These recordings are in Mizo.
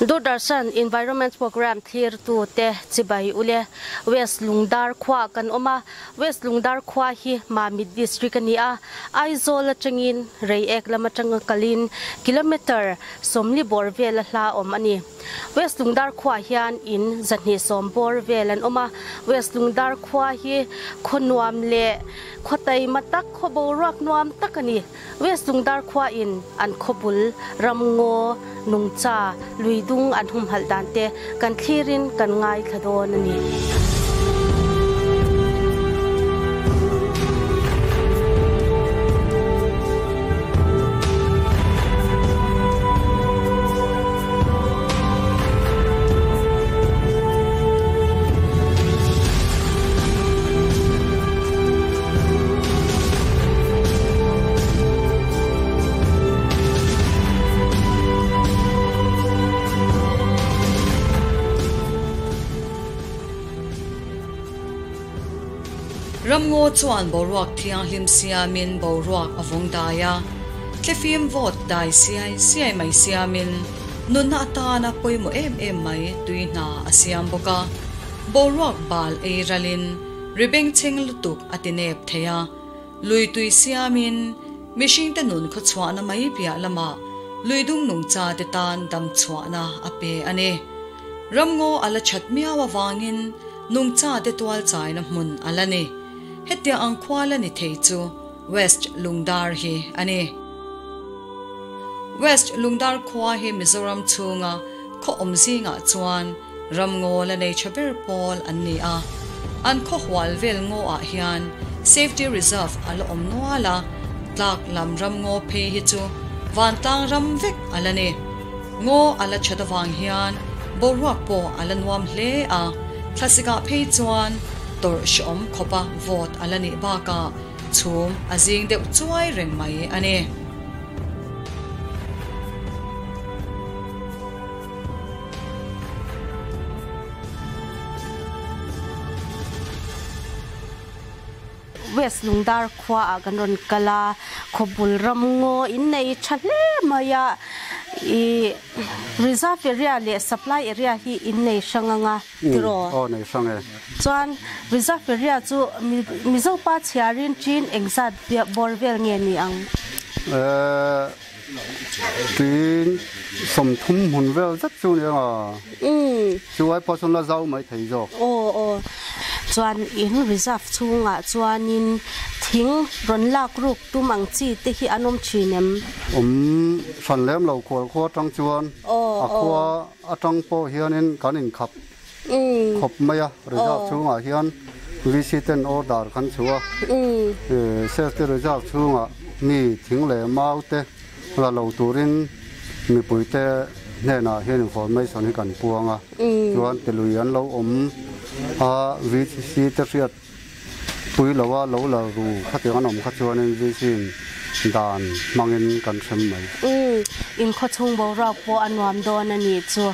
Doordarshan Environment Programme thlirtu te chibai ule West Lungdar khua kan awm a, West Lungdar khua hi Mamit District a ni a, Aizawl atangin Reiek lam atanga kalin kilometre 40 bawr vel a hla awm a ni. West Lungdar khua hian in 220 bawr vel an awm a, West Lungdar khua hi khaw nuam leh khaw taima tak, khaw boruak nuam tak a ni. West Lungdar khua in an khawbul, ramngaw, nungcha, luidung an humhalh dan te kan thlirin kan ngaithla dawn a ni. Ramngaw chuan boruak thianghlim siamin boruak a vawng dai a, thlifim vawt dai siai siai mai siamin nunna atana pawimawh em em mai tui hna a siam bawk a, boruak bal ei ralin Ri bengchheng lutuk a ti nep thei a, lui tui siamin mihringte nun khawchhuahna mai piah lamah lui dung nungcha te tan dam chhuahna a pe a ni. Ramngaw a la that miau avangin nungcha te tual chaina hmun a la ni. Hetiang ang khua la ni thei chu West Lungdar hi a ni. West Lungdar khua hi Mizoram chhunga khaw awm zingah chuan Ramngaw la nei tha ber pawl an ni a, an khaw hual vel ngaw ah hian safety reserve a la awm nual a, tlak lam ramngaw phei hi chu vantlang ram vek a la ni. Ngaw a la that avang hian boruak pawh a la nuam hle a, thlasik ah phei chuan tawrh hrehawm khawpa vawt a la nih bakah chhum a zing deuh chuai reng mai a ni. West Lungdar khua ah kan rawn kal a, khawbul ramngaw in nei tha hle mai a, ih reserve area leh supply area hi in nei hrang anga tiraw? Aw nei hrang e. Chuan reserve area chu Mizo pa chhiarin chin engzat bawr vel nge ni ang? Eh. Tin, 30 hmun vel zet chu nia nga. Chu ai pawh chuan la zau mai thei zawk. Aw aw. Chuan in reserve chhungah chuanin thing rawn lak ruk tum ang chi te hi an awm thin em? Awm hran lem lo khual khua atang chuan a khua atang pawh hianin kan inkhap khawp mai a. Reserve chhungah hian VC ten order kan chhuah a, safety reserve chhungah mi thing leh mau te la lo turin mipui te hnenah hian information hi kan puang a, chuan tilui an lo awm a VC te hriat Pui loa lo la ru khatiang an awm kha chuanin Vision dan hmangin kan hrem mai. Umm, in khawchhung boruak pawh a nuam dawn a nih chu.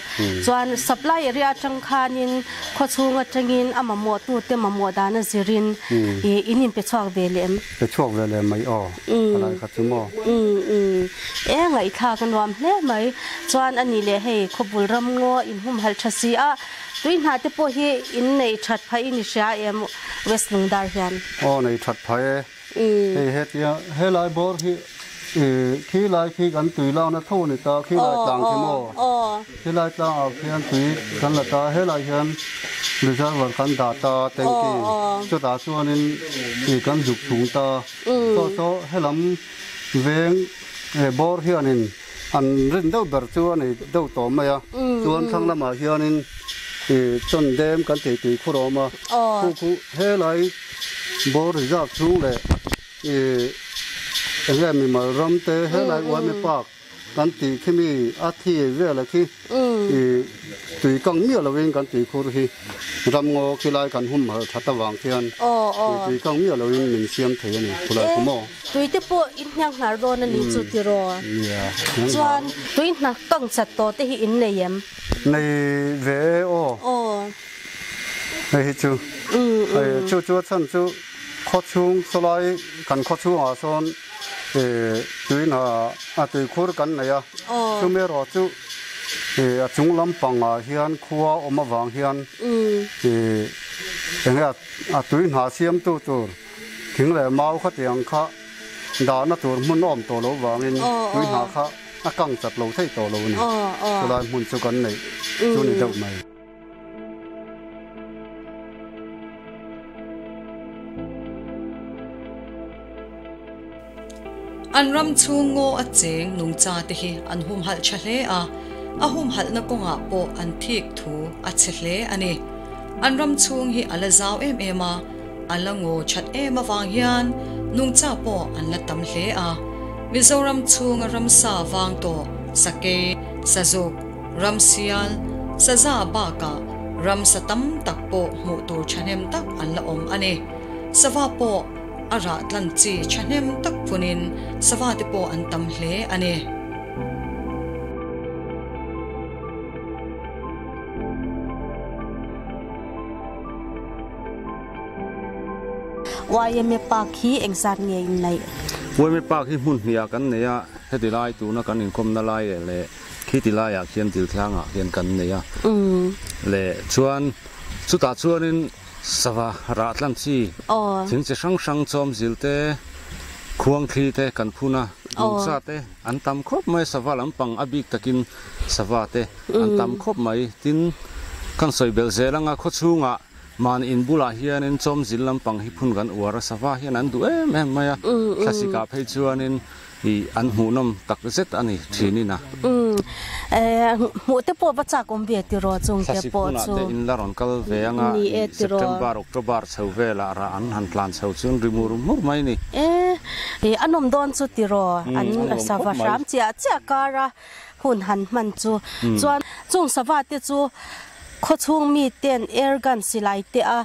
Chuan supply area atang khanin khawchhung atangin a mamawh tute mamawh dan a zirin in inpe chhuak ve leh em? Pe chhuak ve leh mai aw, khalai kha chu maw? Umm, umm, e ngaihthlak a nuam hle mai. Chuan a nih leh hei khawbul ramngaw inhumhalh tha si a, Tui hna te pawh hi in nei that phah in i hria em West Lungdar hian? Aw nei that phah e. Hei hetia helai bawr hi khi lai khi kan tui lakna tho a ni ta, khi lai tlang khi maw? Khi lai tlang ah khian tui kan la ta, helai hian reservoir kan dah ta tanky chutah chuanin kan zuk thung ta. Saw saw helam veng bawr hianin An rin deuh ber chu a nei deuh tawh mai a, chuan thlang lamah hianin ih chawn dem kan tih tui khur a awm a, khu khu helai bawr reserve chhung leh ih eng nge mimal ram te helai uaimi park kan tih khi mi a thi vel a khi ih tui kang miah lovin kan tui khur hi ramngaw khilai kan humhalh that avang khian ih tui kang miah lovin min siam thei a ni khulai khu maw. Tui te pawh in hniang hnar dawn a ni chu tiraw? Chuan tui hna kang chat tawh te hi in nei em? Nei ve e aw. Aw. Hei hi chu. Hei chu chu a chhan chu khaw chhung sawlai kan khaw chhungah sawn tui hna a tui khur kan nei a. Chumi erawh chu. A chung lampangah hian khua awm avang hian enge a tui hna siamtu tur thing leh mau khatiang kha dahna tur hmun a awm tawh loh vangin tui hna kha a kang chat lo thei tawh lo a ni. Chulai hmun chu kan neih chu ni deuh mai. An ram chhung ngaw a cheng nungcha te hi an humhalh tha hle a, a humhalhna kawngah pawh an thik thu a chhe hle a ni. An ram chhung hi a la zau em em a, a la ngaw that em avang hian nungcha pawh an la tam hle a. Mizoram chhunga ramsa vang tawh sakei, sazuk, Ramsial, saza bakah ramsa tam tak pawh hmuh tur thahnem tak an la awm a ni. Sava pawh a rah tlan chi thahnem tak phunin sava te pawh an tam hle a ni. Yma Park hi engzat nge in neih? Yma Park hi hmun hnih ah kan nei a, heti lai tuna kan inkawmna lai leh Khiti laiah khian Dilthlangah khian kan nei a, leh chuan chutah chuanin sava rah tlang chi thing chi hrang hrang chawm zil te, khuang thli te kan phun a, nungcha te an tam khawp mai, sava lampang a bik takin sava te an tam khawp mai. Tin, kan sawi belh zel anga khawchhungah mahni in bulah hianin chawm zil lampang hi phun kan uar a, sava hian an duh em em mai a, thlasikah phei chuanin I an hmuhnawm tak zet a ni thinin a. Umm hmuh te pawh va chak awm ve tiraw chung te Thlasik pawh hunah chu. te in la rawn kal ve anga Ni i e tiraw. September, October chho velah rah an han tlan chho chuan ri mur mur mai ni. E i a nawm dawn chu tiraw Umm an a nuam sava khawp mai. hram chiah chiah kar a hun han hman chu. Chuan chung sava te chu khawchhung mi ten air gun silai te a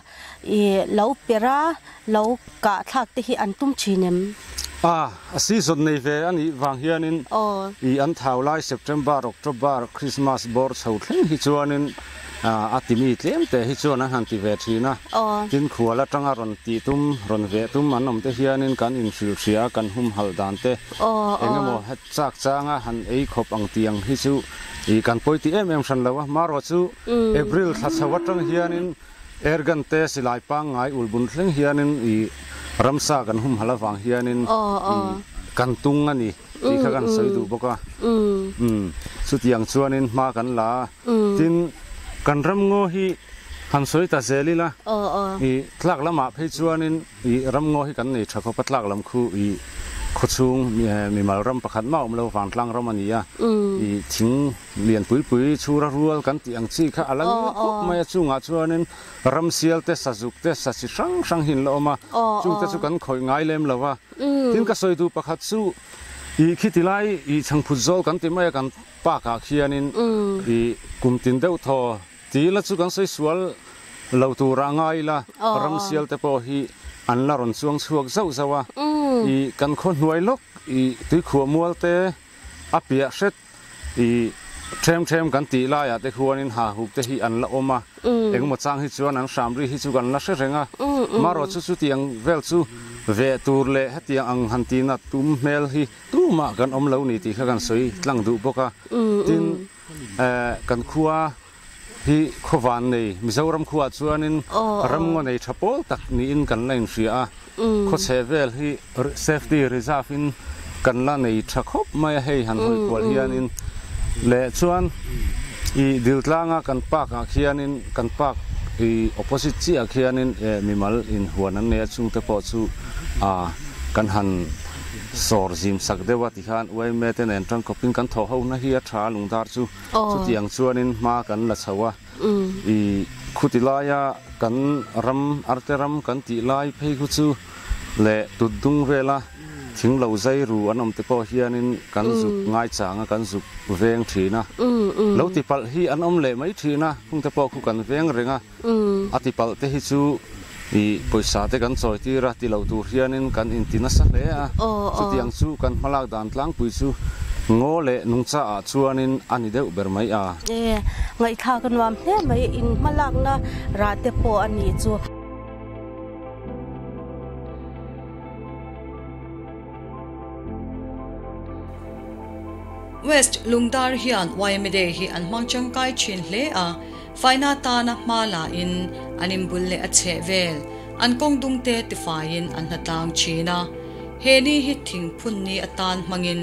i lo per a lo kah thlak te hi an tum thin em? A, a season nei ve a nih vang hianin i an thau lai September, October, Christmas bawr chho thleng hi chuanin a ti mi tlem te hi chuan an han ti ve thin a. Tin khual atanga rawn tih tum, rawn veh tum an awm te hianin kan inhrilh hria a, kan humhalh dan te eng emaw chak changa han ei khawp ang tih ang hi chu i kan pawi ti em em hran lo a. Marawh chu April thla chho atang hianin Airgun te silai pangngai ul bun thleng hianin i ramsa kan humhalh avang hianin i kan tung a ni tih kha kan sawi duh bawk a. Umm chutiang chuanin hma kan la a. Tin, kan ramngaw hi han sawi ta zel ila, i tlak lamah phei chuanin i ramngaw hi kan nei tha khawp a, tlak lam khu i khawchhung mimal ram pakhat mah awm lo vantlang ram a ni a, i thing Lian pui pui chhura rual kan tih ang chi kha a la ngil khawp mai a, chungah chuanin ramsial te, sazuk te, sa chi hrang hrang hi an la awm a, chungte chu kan khawih ngai lem lo a. Tin ka sawi duh pakhat chu i khiti lai i chhangphut zawl kan ti mai a, kan park ah khianin i kum tin deuh thaw ti ila chu kan sawi sual lo turah ngai ila, ramsial te pawh hi an la rawn chuang chhuak zauh zauh a, i kan khaw hnuai lawk i tuikhuah mual te a piah hret I ṭhem ṭhem kan tih laiah te khuanin hahuk te hi an la awm a, engemaw chang hi chuan an hram ri hi chu kan la hre reng a. Marawh chu chutiang vel chu veh tur leh hetiang ang han tihna tum hmel hi tumah kan awm lo ni tih kha kan sawi tlang duh bawk a. Tin, kan khua hi khawvan nei Mizoram khuaah chuanin ramngaw nei tha pawl tak niin kan la inhria a, khawchhe vel hi safety reserve in kan la nei tha khawp mai a, hei han hawi kual hianin leh chuan i Diltlanga kan park ah khianin kan park i opposite chiah ah khianin mimal inhuan an nei a, chungte pawh chu kan han sawr zim sak deuh a tikhan yma te nen tangkawpin kan thawh ho na hi a tha lungdar chu. Chutiang chuanin hma kan la chho a, i khuti laia kan ram, arte ram kan tih lai phei khu chu leh tutdung vela thing lo zai ru an awm te pawh hianin kan zuk ngaichang a, kan zuk veng thin a. Lo tipalh hi an awm leh mai thin a, khung te pawh khu kan veng reng a, a tipalh te hi chu i pawisa te kan chawi tir a, ti lo tur hianin kan inti nasa hle a, chutiang chu kan hmalak dan tlangpui chu ngaw leh nungcha ah chuanin a ni deuh ber mai a. E, ngaihthlak a nuam hle mai, in hmalakna rah te pawh a nih chu. West Lungdar hian YMA Day hi an hmang tangkai thin hle a, faina tana hma la in an inbul leh a chheh vel, an kawng dung te tifaiin an hnatlang thin a. He ni hi thing phun ni atan hmangin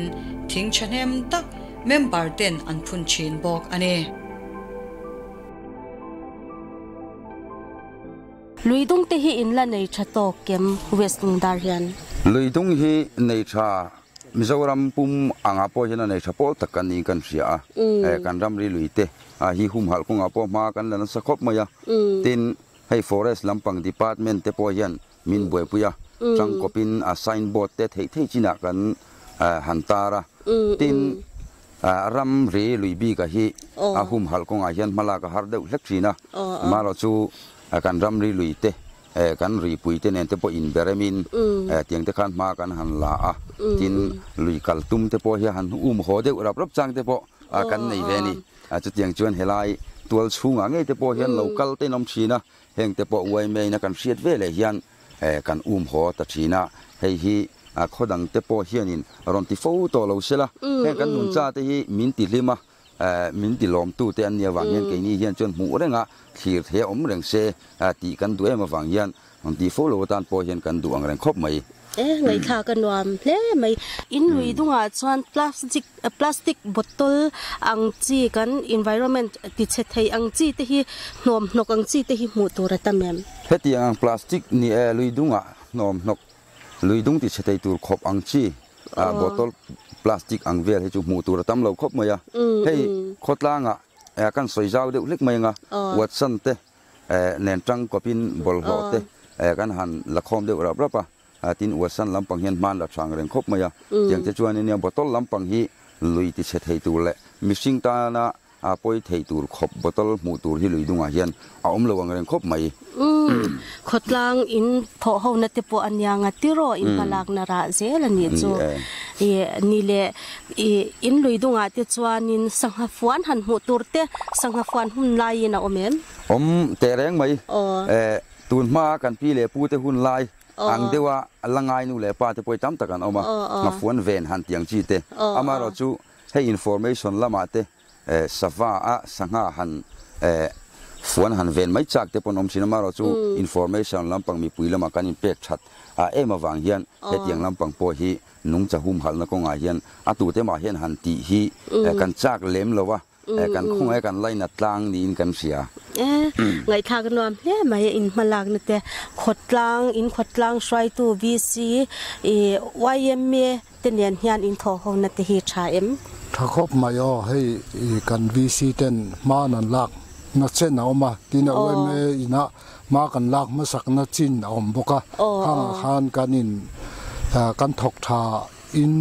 thing thahnem tak member ten an phun thin bawk a ni. Luidung te hi in la nei tha tawk kem West Lungdar hian? Luidung hi nei tha Mizoram pum anga pawh hian a nei tha pawl tak kan niin kan hria a, kan ramri lui te hi humhalh kawngah pawh hma kan la nasa khawp mai a. Tin, hei Forest lampang Department te pawh hian min buaipui a, tangkawpin a signboard te theih theih chinah kan han tar a. Tin, ramri lui bika hi a humhalh kawngah hian hmalak a har deuh hlek thin a, amaherawhchu kan ramri lui te kan ripui te nen te pawh inberemin tiang te khan hma kan han la a, tin lui kal tum te pawh hi han um haw deuh rap rap chang te pawh kan nei ve a ni. Chutiang chuan helai tual chhungah ngei te pawh hian lo kal te in awm thin a, heng te pawh uai maiin a kan hriat ve leh hian kan um haw ta thin a, hei hi khaw dang te pawh hianin rawn ti fo tawh lo se la, heng kan nuncha te hi min ti hlim a, Min ti lawmtu te an nih avang hian keini hian chuan hmuh renga thlir thei a awm reng se tih kan duh em avang hian rawn tih fo lo atan pawh hian kan duh ang reng khawp mai. E, ngaihthlak a nuam hle mai. In lui dungah chuan plastic plastic bottle ang chi kan environment ti chhe thei ang chi te hi hnawm hnawk ang chi te hi hmuh tur a tam em? Hetiang ang plastic ni e lui dungah hnawm hnawk Lui dung ti chhe thei tur khawp ang chi bottle plastic ang vel hi chu hmuh tur a tam lo khawp mai a. Hei khawtlangah kan sawi zau deuh hlek mai anga Watson te nen tang kawpin bawlhhlawh te kan han la khawm deuh rap rap a, tin Watson lampang hian hman la thang reng khawp mai a. Tiang te chuan nia bottle lampang hi lui ti chhe thei tur leh mihring tana A pawi theih tur khawp bottle hmuh tur hi lui dungah hian a awm lo ang reng khawp mai. Umm, khawtlang in thawh ho na te pawh a nia nga tiraw in hmalak na rah zel a nih chu. I ni leh i in lui dungah te chuanin sangha fuan han hmuh tur te sangha fuan hun laiin a awm em? Awm teh reng mai. Tun hma kan pi leh pu te hun lai ang deuha la ngai nu leh pa te pawh hi tam tak an awm a, nghafuan ven han tih ang chi te. Amaherawhchu hei information lamah te sava a sangha han fuan han ven mai chak te pawn awm thin a, amaherawh chu information lampang mipui lamah kan inpek that a em avang hian hetiang lampang pawh hi nungcha humhalhna kawngah hian a tute mah hian han tih hi kan chak lem lo a, kan khawngaih a kan lainat tlang niin kan hria. Ngaihthlak a nuam hle mai a inhmalakna te khawtlang in khawtlang hruaitu VC YMA te nen hian in thawh ho na te hi tha em? Tha khawp mai aw, hei kan VC ten hma an lak na chen a awm a, tin a YMA inah hma kan lak hmasak na chin a awm bawk a, khangah khan kan in kan thawk tha in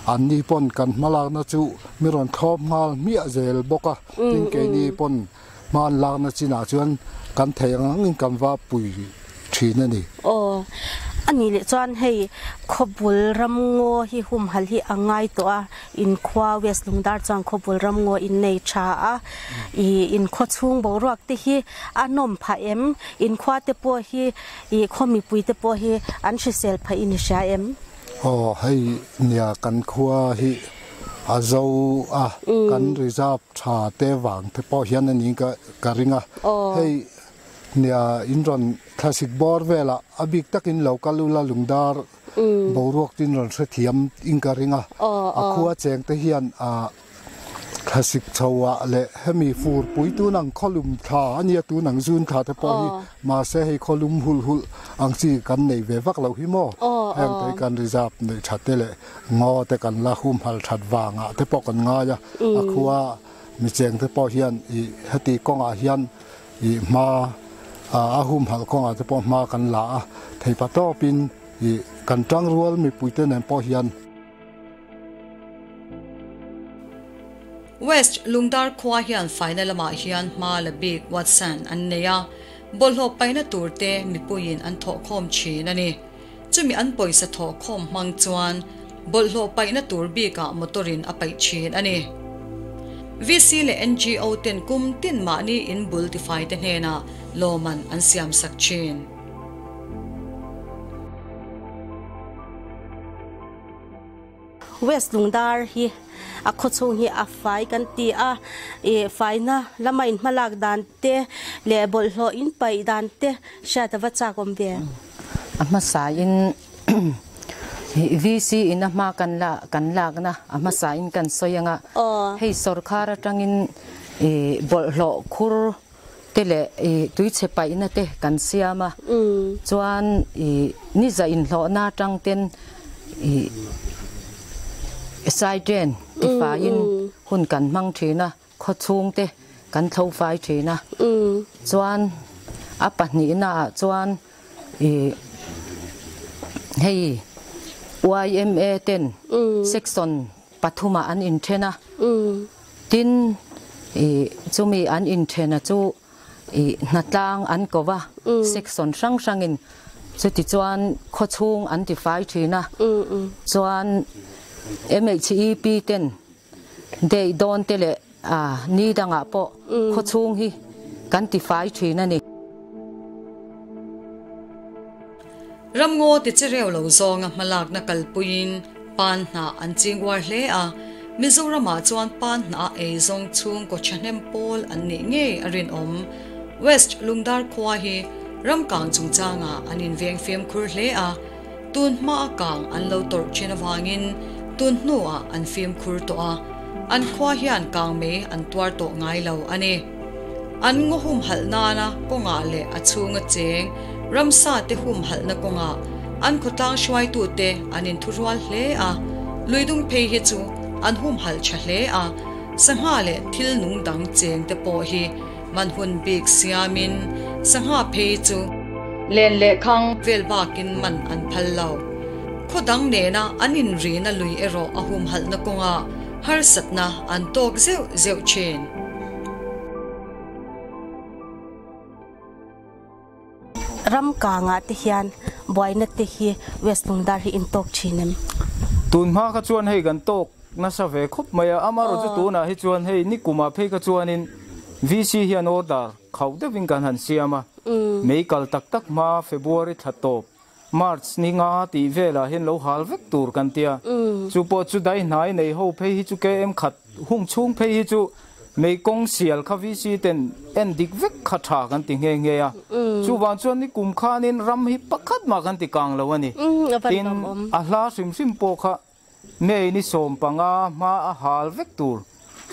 an ni pawn kan hma lak na chu mi rawn thlawp nghal hmiah zel bawk a, tin keini pawn hma an lak na chinah chuan kan theih ang angin kan va pui thin a ni. Aw, a nih leh chuan hei Khawbul Ramngaw hi humhalh hi a ngai tawh a, inkhua West Lungdar chuan Khawbul Ramngaw in nei tha a, i inkhua chhung boruak te hi a nawm phah em? Inkhua te pawh hi i khaw mipui te pawh hi an hrisel phah in i hria em? Aw, hei nia kan khua hi a zo a, kan reserve tha te vang te pawh hian a niin ka ring a, hei Nia, in rawn thlasik bawr velah a bik takin lo kal ula lungdar boruak chu in rawn hrethiam in ka ring a. A khua cheng te hian thlasik chho ah leh hemi fur pui tun ang khawlum thla a nia tun ang zun thla te pawh hi mahse hei khawlum hulh hulh ang chi kan nei ve vak lo hi maw. Heng te hi kan reserve neih that te leh ngaw te kan la humhal that vangah te pawh kan ngai a. A khua mi cheng te pawh hian heti kawngah hian I hma a humhalh kawngah te pawh hma kan la a, theipa tawpin i kan tangrual mipuite nen pawh hian. West Lungdar khua hian faina lamah hian hma la bik Watson an nei a, bawlhhlawh paihna tur te mipuiin an thawhkhawm thin a ni. Chumi an pawisa thawhkhawm hmang chuan bawlhhlawh paihna tur bikah motor-in a paih thin a ni. VC leh NGO ten kum tin mahni in bul tifai te hnenah lawman an siam sak thin. West Lungdar hi a khawchhung hi a fai kan ti a ih faina lama in hmalak dan te leh bawlhhlawh in paih dan te hriat a va chak awm ve. A hmasa in VC in a hma kan la kan lakna a hmasa in kan sawi anga hei sawrkhar atangin ih bawlhhlawh khur te leh ih tuichhe paihna te kan siam a chuan ih ni za inhlawhna atang ten ih side tifaiin hun kan hmang thin a khawchhung te kan thlo fai thin a chuan a pahnihna ah chuan ih hei YMA ten section pathum ah an inthen a tin ih chumi an inthena chu ih hnatlang an ko va section hrang hrangin chuti chuan khawchhung an tifai thin a chuan MHEP ten deih dawn te leh a ni dangah pawh khawchhung hi kan tifai thin a ni. Ramngaw ti chi reu lo zawnga hmalakna kalpuiin pan hnah an ching uar hle a, Mizoramah chuan pan hnah ei zawng chhungkaw thahnem pawl an nih ngei a rinawm. West Lungdar khua hi ramkang chungchangah an inveng fimkhur hle a, tun hmaa kang an lo tawrh thin avangin tun hnuah an fimkhur tawh a, an khua hian kang mei an tuar tawh ngai lo a ni. An ngaw humhalh nana kawngah leh a chhunga cheng ramsa te humhalhna kawngah an khawtlang hruaitute an inthurual hle a, luidung phei hi chu an humhalh tha hle a, sangha leh thil nung dang cheng te pawh hi man hun bik siamin sangha phei chu len leh khang vel bakin man an phal lo. Khaw dang nena an inrina lui erawh a humhalhna kawngah harsatna an tawk zeuh zeuh thin. Ram kangah te hian buaina te hi West Lungdar hi in tawk thin em? Tun hma kha chuan hei kan tawk nasa ve khawp mai a, amaherawh chu tunah hi chuan hei nikumah phei kha chuanin VC hian order khauh deuhin kan han siam a, mei kal tak tak hma February thla tawp March ni nga tih velah hian lo hal vek tur kan tia. Chu pawh chu dai hnai nei ho phei hi chu KM khat hung chhung phei hi chu mei kawng sial kha VC ten en dik vek kha tha kan ti nghe nghe a. Chuvang chuan ni kum khanin ram hi pakhat mah kan ti kang lo a ni. Tin, a hla hrim hrim pawh kha May ni 15 hma a hal vek tur.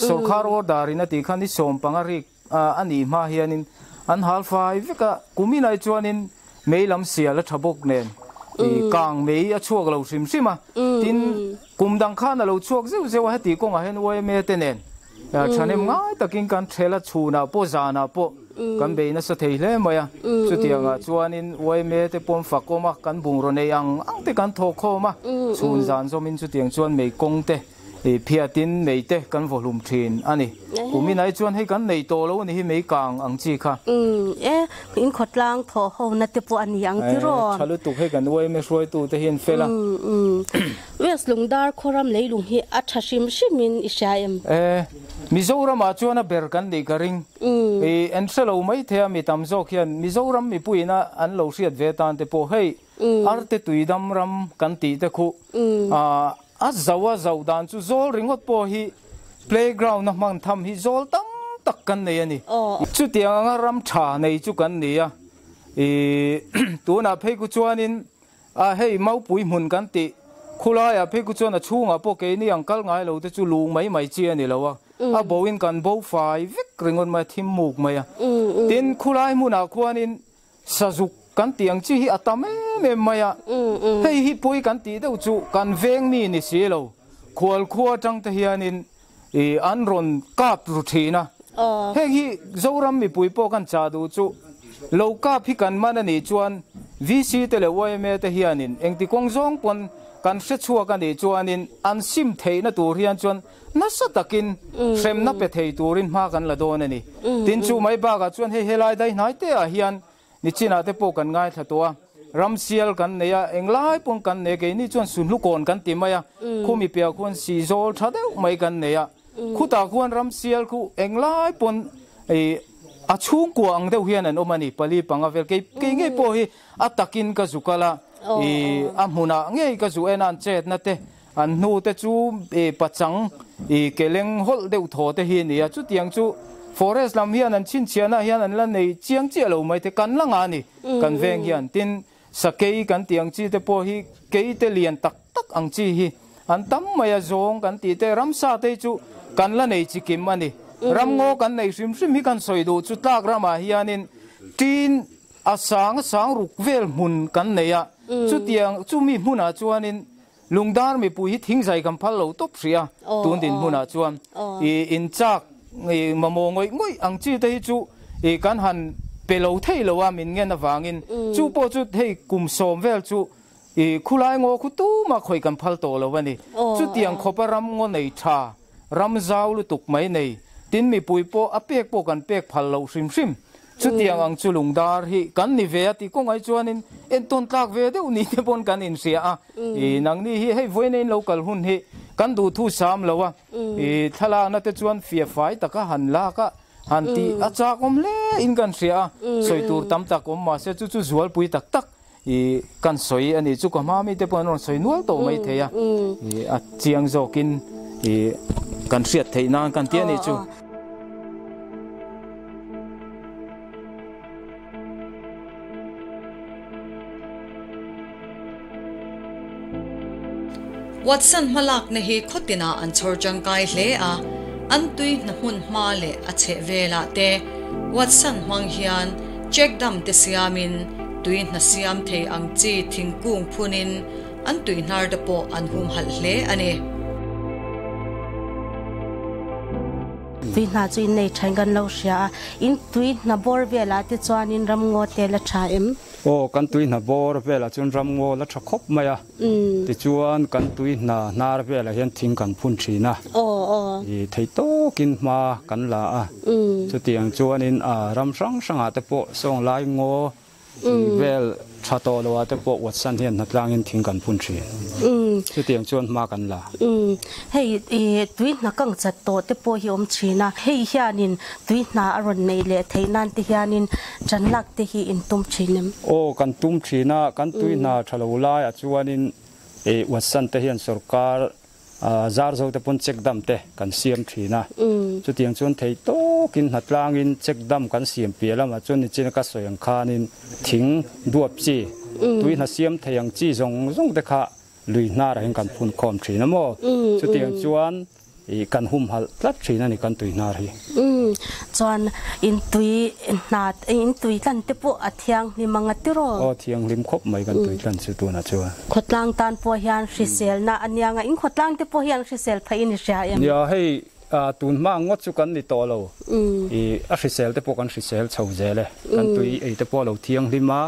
Sorkar order in a tih kha ni 15 rik a nih hma hianin an hal fai vek a, kum inai chuanin mei lam sial a tha bawk nen kang mei a chhuak lo hrim hrim a, tin kum dang khan a lo chhuak zeuh zeuh a, heti kawngah hian YMA te nen thahnem ngai takin kan thel a, chhunah pawh zanah pawh kan bei nasa thei hle mai a, chutiangah chuanin YMA te pawm fakawm a, kan bungraw nei ang ang te kan thawkkhawm a, chhun zan zawmin chutiang chuan mei kawng te Phiatin mei te kan vaw hlum thin a ni. Kum inai chuan hei kan nei tawh lo a ni hi mei kang ang chi kha. E, in khawtlang thawh ho na te pawh a ni ang tiraw? Tha lutuk hei kan uaime hruaitu te hian fel a. West Lungdar khawram leilung hi a tha hrim hrim in i hria em? E, Mizoram ah chuan a ber kan nih ka ring. I en hre lo mai thei a mi tam zawk hian Mizoram mipuiin a an lo hriat ve tan te pawh hei Arte tuidam ram kan tih te khu a zau a zauh dan chu zawl ringawt pawh hi playground a hman tham hi zawl tam tak kan nei a ni. Chutiang anga ram tha nei chu kan ni a, tunah phei ku chuanin hei maupui hmun kan tih khulaiah phei ku chuan a chhungah pawh keini ang kal ngai lo te chu lung mai mai chi a ni lo a, a boin kan bo fai vek ringawt mai a, thim muk mai a. Tin, khulai hmunah khuanin Sazuk kan tih ang chi hi a tam em em mai a, hei hi pawi kan tih deuh chu kan veng mi ni si lo, khual khua atang te hianin ih an rawn kap ru thin a, heng hi Zoram mipui pawh kan chah duh chu lo kap hi kan man a nih chuan VC te leh yma te hianin engti kawng zawng pawn kan hre chhuak a nih chuanin an sim theihna tur hian chuan Nasa takin hremna pe thei turin hma kan la dawn a ni. Tin, chu mai bakah chuan hei helai dai hnai te ah hian nichinah te pawh kan ngaithla tawh a, ramsial kan nei a, englai pawn kan nei a, keini chuan sunhlukawn kan ti mai a, khumi piah khuan sihzawl tha deuh mai kan nei a, khutah khuan ramsial khu englai pawn a chhungkua ang deuh hian an awm a ni, pali panga vel kei kei ngei pawh hi a takin ka zu kal a, a hmunah ngei ka zu en a, an chetna te. An hnu te chu pachang ke leng hawlh deuh thaw te hi a ni a, chutiang chu forest lam hian an chhinchhiahna hian an la nei chiang chiah lo mai te kan la ngah a ni kan veng hian. Tin, sakei kan tih ang chi te pawh hi kei te lian tak tak ang chi hi an tam mai a, zawng kan tih te ramsa te hi chu kan la nei chi kim a ni. Ramngaw kan nei hrim hrim hi kan sawi duh chu tlak ramah hianin tin a sang sang ruk vel hmun kan nei a, chutiang chumi hmunah chuanin Lungdar mipui hi thingzai kan phal lo tawp hrih a, tun dinhmunah chuan i inchak i mamawh ngawih ngawih ang chi te hi chu i kan han pe lo thei lo a min ngen avangin chu pawh chu hei kum sawm vel chu i khulai ngaw khu tuma khawi kan phal tawh lo a ni. Chutiang khawpa ram ngaw nei tha, ram zau lutuk mai nei, tin mipui pawh a pek pawh kan pek phal loh hrim hrim. Chutiang ang chu lungdar hi kan ni ve a tih kawngai chuanin entawn tlak ve deuh ni te pawn kan inhria a. I nangni hi hei vawiin in lo kal hun hi kan duhthu sam lo a. I thlalakna te chuan fia fai taka han lak a, han tih a chak awm hle in kan hria a. Sawi tur tam tak awm mahse chu chu zualpui tak tak i kan sawi a ni chu ka hma mi te pawh an rawn sawi nual tawh mai thei a. I a chiang zawkin i kan hriat theih nan kan ti a nih chu. Watson hmalakna hi khawtinah an chhawr tangkai hle a, an tui hna hmun hma leh a chheh velah te Watson hmang hian check dam te siamin tui hna siam thei ang chi thingkung phunin an tui hnar te pawh an humhalh hle a ni. Tui hna chu in nei thain kan lo hria a, in tui hna bawr velah te chuanin ramngaw te la tha em? Aw, kan tui hna bawr velah chuan ramngaw la tha khawp mai a. Tichuan kan tui hna hnar velah hian thing kan phun thin a. I thei tawkin hma kan la a. Chutiang chuanin ram hrang hrangah te pawh sawnglai ngaw vel tha tawh lo ah te pawh Watson hian hnatlangin thing kan phun thin. Chutiang chuan hma kan la. Hei tui hna kang chat tawh te pawh hi awm thin a. Hei hianin tui hna a rawn neih leh theih nan te hianin Ṭan lak te hi in tum ṭhin em? Aw, kan tum ṭhin a, kan tui hna ṭha lo laiah chuanin Watson te hian sorkar zar zo te pawn check dam te kan siam ṭhin a. Chutiang chuan thei tawkin hnatlangin check dam kan siam piah lamah chuan nichina ka sawi ang khanin thing duap chi, tui hna siam thei ang chi zawng zawng te kha lui hnarah hian kan phun khawm ṭhin a maw? Chutiang chuan I kan humhalh tlat thin a ni kan tui hnar hi. Umm chuan in tui hna in tui tlan te pawh a thianghlim ang a tiraw? Aw thianghlim khawp mai kan tui tlan chu tunah chuan. Khawtlang tan pawh hian hriselna a nia nga in khawtlang te pawh hian hrisel phei in i hria em? Nia hei tun hma ngawt chu kan ni tawh lo. I a hrisel te pawh kan hrisel chho zel e. Kan tui ei te pawh a lo thianghlim a.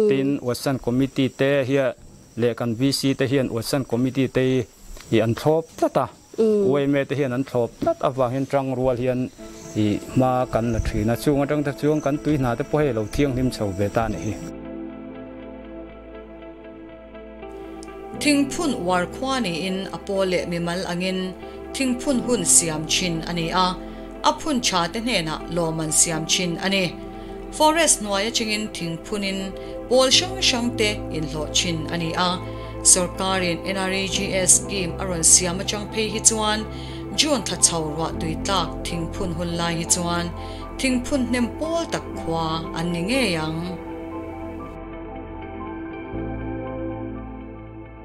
Tin Watson Committee te hian leh kan VC te hian Watson Committee te i an thlawp tlat a, yma te hian an thlawp tlat avang hian tangrual hian i hma kan la thin a, chung atang te chuan kan tui hna te pawh hei a lo thianghlim chho ve ta a nih hi. Thingphun uar khua niin a pawl leh mimal angin thingphun hun siam thin a ni a, a phun tha te hnenah lawm an siam thin a ni. Forest hnuai atangin thingphunin pawl hrang hrang te inhlawh thin a ni a. Sorkarin NREGS scheme a rawn siam atang phei hi chuan June thla chho ruah tui tlak thingphun hun lai hi chuan thingphun hnem pawl tak khua an ni ngei ang.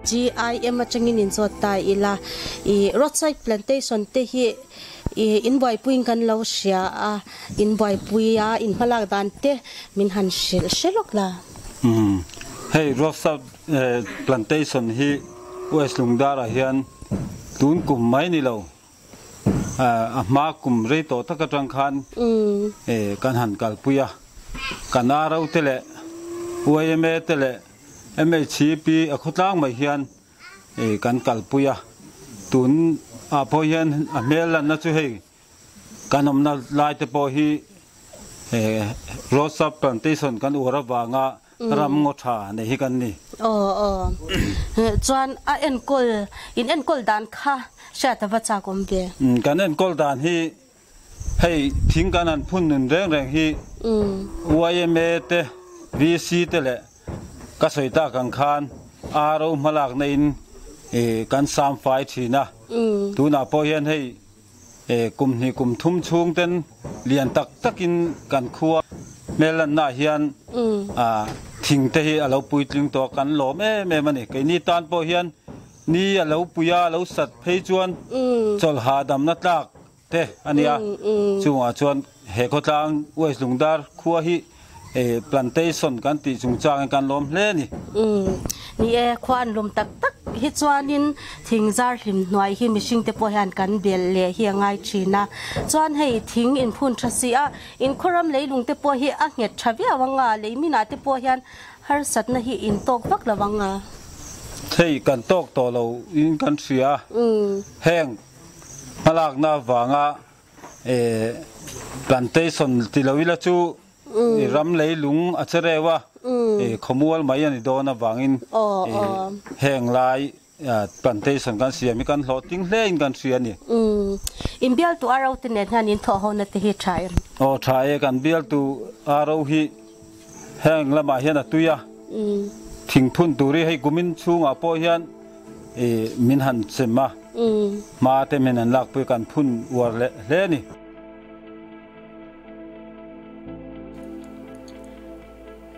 GIM atangin inzawt ta ila i roadside plantation te hi i inbuaipuiin kan lo hria a, inbuaipui a inhmalak dan te min han hrilh hre lawk la. Umm hei roadside plantation hi West Lungdar ah hian tun kum mai ni lo a hma kum rei tawh tak atang khan kan han kalpui a, kan RO te leh yma te leh MHCP a khawtlang mai hian kan kalpui a, tun ah pawh hian a hmel lanna chu hei kan awmna lai te pawh hi Rosa plantation kan uar avanga ram ngaw tha nei hi kan ni. Aw aw chuan a enkawl in enkawl dan kha hriat ava chak awm ve. Kan enkawl dan hi Hei thing kan han phun nun reng reng hi yma te, VC te leh ka sawi tak ang khan RO hmalakna in kan sam fai thina tuna pawh hian hei kum hnih kum thum chhung ten lian tak takin kan khua hmel na hian thing te hi alo puitling to kan lawm em em ani keini tan pawh hian ni alo puia alo sat phei chuan chawlha damna tlak te ania chunga chuan he khawtlang West Lungdar khua hi plantation kan ti chungchang kan lawm hle ni. Ni e khwan lum tak tak hi chuanin thingzar hlim hnuai hi mihring te pawh hian kan bel leh hi a ngai thina chuan hei thing in phun tha si a in khawram leilung te pawh hi a nghet tha viau anga leimina te pawh hian har satna hi in tawk vak lawanga. Hei kan tawk tawh lo in kan hria heng hmalak na wanga plantation ti lo ila chu ram leilung a cherewa khomual mai ani dawn awangin heng lai plantation kan siam kan hlo ting hle in kan hria ni. In bial tu aro te nen hian in thaw ho na te hi tha em? O tha e kan bial tu aro hi heng lama hian a tuia thing phun turi hei kumin chunga pawh hian min han chema ma te min an lak pui kan phun uar le hle ni.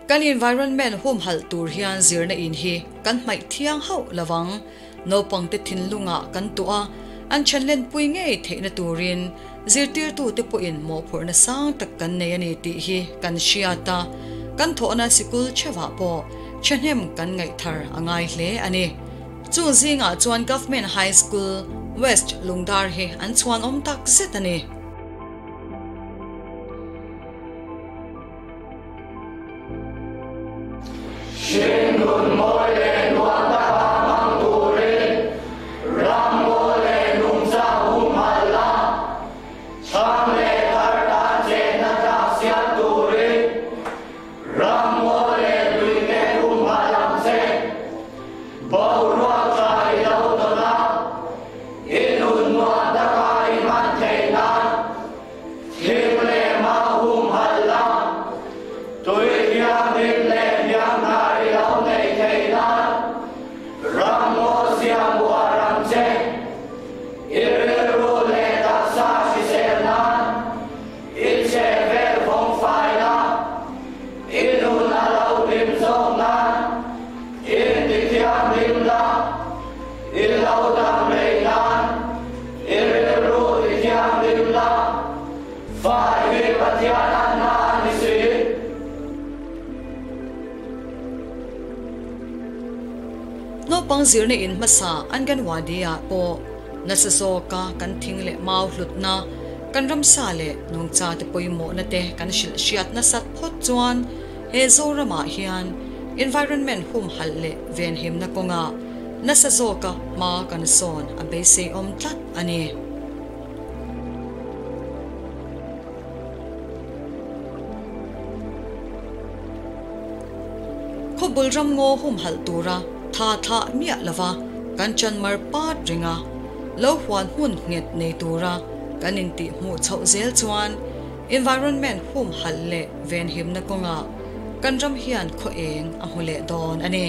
Kan environment hum hal tur hian zirna in hi kan hmai thiang hau lawang naupang te thin lunga kan tua an chanlen pui ngei theina turin zirtir tu te pawh in mo phurna sang tak kan nei ani ti hi kan hriata kan thawhna sikul chewa pawh chhahnem kan ngai thar angai hle ani. Chu zinga chuan Government High School West Lungdar hi an chuan awm tak zet ani. Zirna in masa an gan wadia po nasasoka kan thingle mau hlutna kan ramsa le nungcha te poimo na te kan shil shiat na sat phot chuan he zorama hian environment hum hal le ven him na konga nasasoka ma kan son a be se om tlat ani. Khobul ram ngo hum hal tura tha tha mia lova kan chan mar pat ringa lo huan hun nget nei tura kan in ti mu chho zel chuan environment hum hal le ven him na konga kan ram hian kho eng a hule don ani.